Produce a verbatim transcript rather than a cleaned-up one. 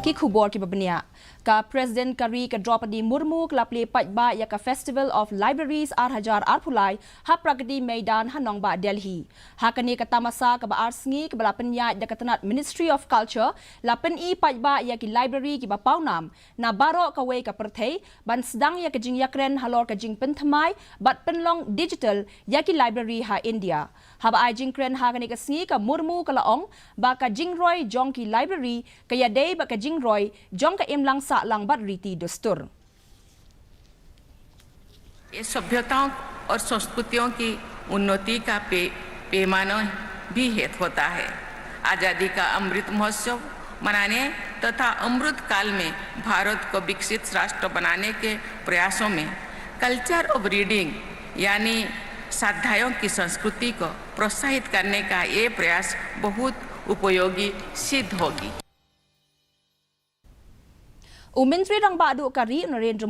Ki khubor kiba bniah. Ka President ka ri ka Droupadi Murmu ka la plie paidbah ïa ka Festival of Libraries ar hajar arphew lai ha Pragati Maidan ha nongbah Delhi. Ha kane ka tamasa kaba ar sngi kaba la pynïaid da ka tnat Ministry of Culture, la pyni paidbah ïa ki library kiba pawnam na baroh kawei ka pyrthei ban sdang ïa ka jingïakren halor ka jingpynthymmai bad pynlong digital ïa ki library ha India. Haba ai jingkren ha kane ka sngi, ka Murmu ka la ong ba ka jingroi jong ki library ka ïadei bad ka jingroi jong ka imlang sahlang bad riti dustur. ये सभ्यताओं और संस्कृतियों की उन्नति का पे, पैमाना भी हेत होता है। आजादी का अमृत महोत्सव मनाने तथा अमृत काल में भारत को विकसित राष्ट्र बनाने के प्रयासों में कल्चर ऑफ रीडिंग यानी स्वाध्यायों की संस्कृति को प्रोत्साहित करने का ये प्रयास बहुत उपयोगी सिद्ध होगी। U Myntri Rangbah Duh ka ri, Narendra